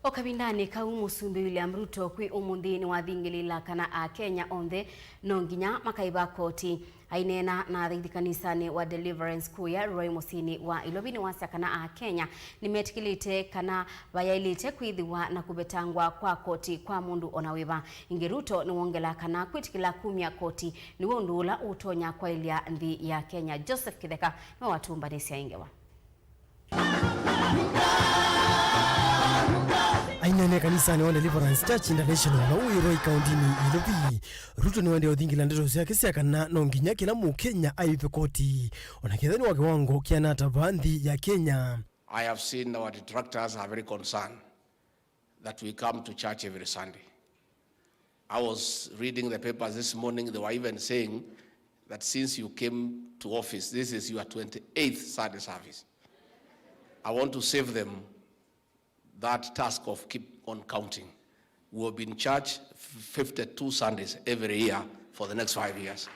Okavindani kau musumbi William Ruto kwi umuthi ni wathingilila kana Akenya onthe no nginya makaiva koti. Ainena na athaithi kanisani wa Deliverance kuya Roy musini wa Ilovi ni wasya kana Akenya nimetikilite kana vayailite kwithiwa na kuvetangwa kwa koti kwa mundu ona wiva. Ingi Ruto ni wongela kana kwitikila kumya koti ni undu ula utonya kwailya nthi ya Kenya. Joseph Kitheka ni watumbanisia ingewa. Ainene kanisani wa Deliverance Church International na uiroi kauntini Ilovi. Ruto ni wende uthingila ndeto syake sya kana no nginya kila mukenya aive koti ona kethani wa kiwango kianata vanthi ya Kenya. I have seen our detractors are very concerned that we come to church every Sunday. I was reading the papers this morning, they were even saying that since you came to office, this is your 28th Sunday service. I want to save them that task of keep on counting. We have been in church 52 Sundays every year for the next 5 years.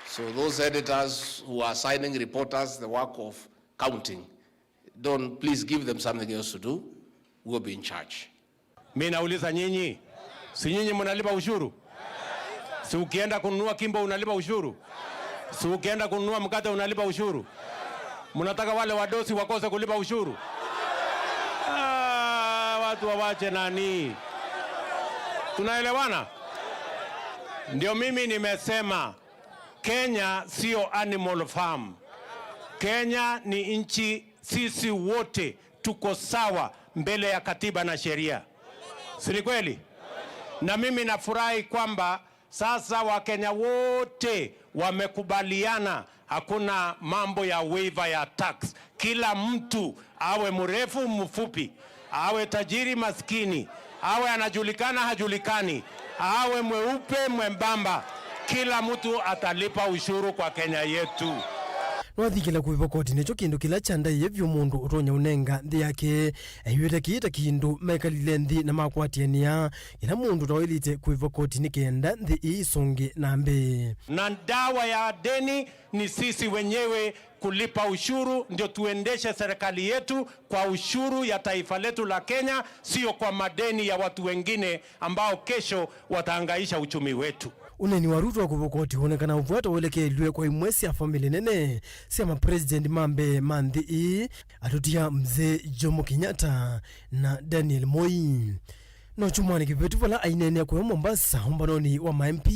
So those editors who are assigning reporters the work of counting, don't, please give them something else to do. We'll be in charge. Mi nauliza nyinyi, si nyinyi mnalipa ushuru? Si ukienda kununua kimbo unalipa ushuru? Si ukienda kununua mkate unalipa ushuru? Mnataka wale wadosi wakose kulipa ushuru? Ah, watu wawache nani? Tunaelewana? Ndio mimi nimesema Kenya sio animal farm. Kenya ni nchi, sisi wote tuko sawa mbele ya katiba na sheria, si ni kweli? Na mimi nafurahi kwamba sasa Wakenya wote wamekubaliana, hakuna mambo ya waiver ya tax. Kila mtu awe mrefu mfupi, awe tajiri maskini, awe anajulikana hajulikani, awe mweupe mwembamba, kila mtu atalipa ushuru kwa Kenya yetu. Nwathikila kuiva koti nicho kindu kila chandaiye vyu mundu utonya unenga nthi yake aiwite kiita kindu mekalile nthi na makwatiania ila mundu utawailite kuiva koti ni kenda nthi ii isonge na mbi. Na dawa ya deni ni sisi wenyewe kulipa ushuru, ndio tuendeshe serikali yetu kwa ushuru ya taifa letu la Kenya, sio kwa madeni ya watu wengine ambao kesho watahangaisha uchumi wetu. Uneni wa Ruto wa kuiva koti wonekana uvuata welekelwe kwa imwe sya family nene sya mapresident mambe ma nthi ii atutia mzee Jomo Kenyatta na Daniel Moi. No chumwani kivetu vala ainene kuya Mombasa umbanoni wa ma MP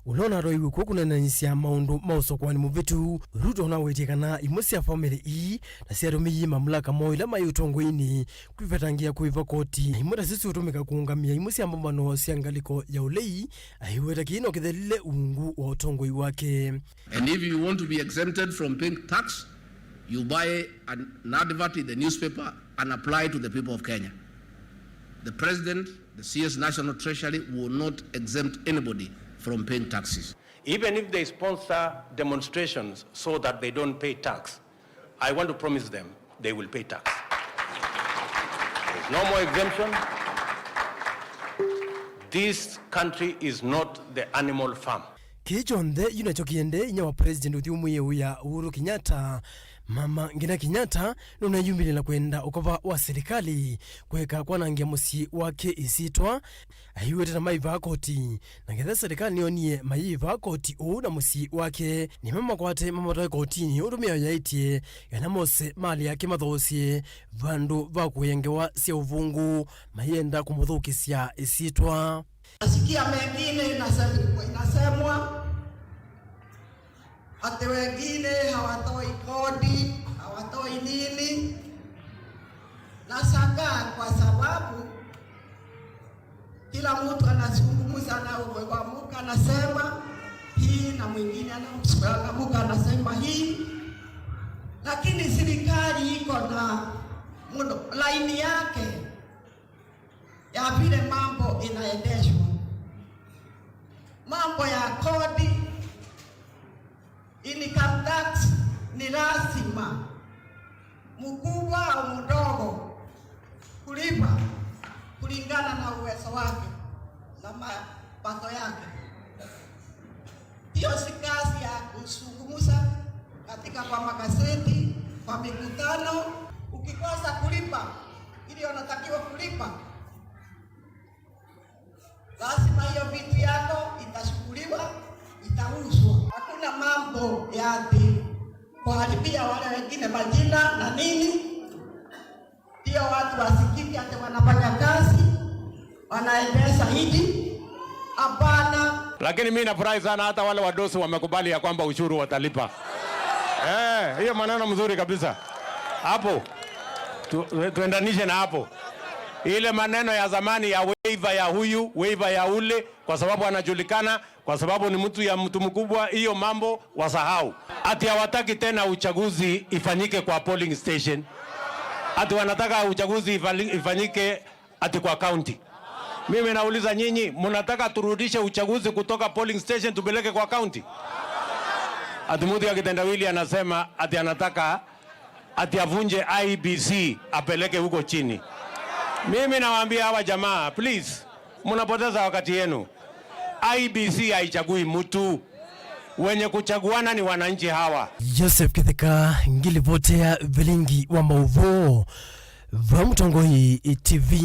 ulona roiwe kwa kunananyisya maundu ma usokwani muvitu. Ruto nawetie kana imwe sya family ii na syatumiie mamlaka moo ila mai utongoini kwivetangia kuiva koti na imwe ta sisi utumika kuungamia imwe sya mbumbano sya ngaliko ya ulei aiweta kiino kithelile uungu wa utongoi wake. And if you want to be exempted from paying tax, you buy an advert in the newspaper and apply to the people of Kenya. The President, the CS National Treasury will not exempt anybody from paying taxes. Even if they sponsor demonstrations so that they don't pay tax, I want to promise them they will pay tax. There's no more exemption. This country is not the animal farm. Kichonthe yunacho kiende inya wa president uthi umwiye ya Uhuru Kenyatta Mama Ngina Kenyatta nunayumilila kwenda ukova wa serikali kweka kwanangia musyi wake isitwa aiwete na maiva koti na ketha serikali nionie mayiva koti uu na musyi wake nime makwate mamatoe kotini utumia yaitie kana mose mali yake mathoosye vandu va kuyengewa sya uvungu mayenda kumuthukisya isitwa. Nasikia mengine inasemwa ati wengine hawatoi kodi, hawatoi nini. Nashangaa kwa sababu kila mtu anazungumza na umeamuka anasema hii na mwingine anaamka anasema hii, lakini serikali iko na laini yake ya vile mambo inaendeshwa. Mambo ya kodi, income tax ni lazima mkubwa au mdogo kulipa kulingana na uwezo wake na mapato yake. Hiyo si kazi ya kuzungumza katika kwa magazeti, kwa mikutano. Ukikosa kulipa ili wanatakiwa kulipa, lazima hiyo vitu yako itashughuliwa, itauzwa. Hakuna mambo ya ati kuharibia wale wengine majina na nini, ndio watu wasikike ati wanafanya kazi wanaendesha hiji. Hapana. Lakini mimi nafurahi sana hata wale wadosi wamekubali ya kwamba ushuru watalipa. Hiyo maneno mzuri kabisa hapo, tuendanishe na hapo ile maneno ya zamani ya waiver ya huyu, waiver ya ule, kwa sababu anajulikana, kwa sababu ni mtu ya mtu mkubwa. Hiyo mambo wasahau. Ati hawataki tena uchaguzi ifanyike kwa polling station, ati wanataka uchaguzi ifanyike ati kwa county. Mimi nauliza nyinyi, mnataka turudishe uchaguzi kutoka polling station tupeleke kwa county? Ati mtu ya kitendawili anasema ati anataka ati avunje IEBC apeleke huko chini. Mimi nawaambia hawa jamaa, please, mnapoteza wakati yenu. IEBC haichagui mtu, wenye kuchaguana ni wananchi hawa. Joseph Kitheka ngilivotea vilingi wa mauvo va Mutongoi TV.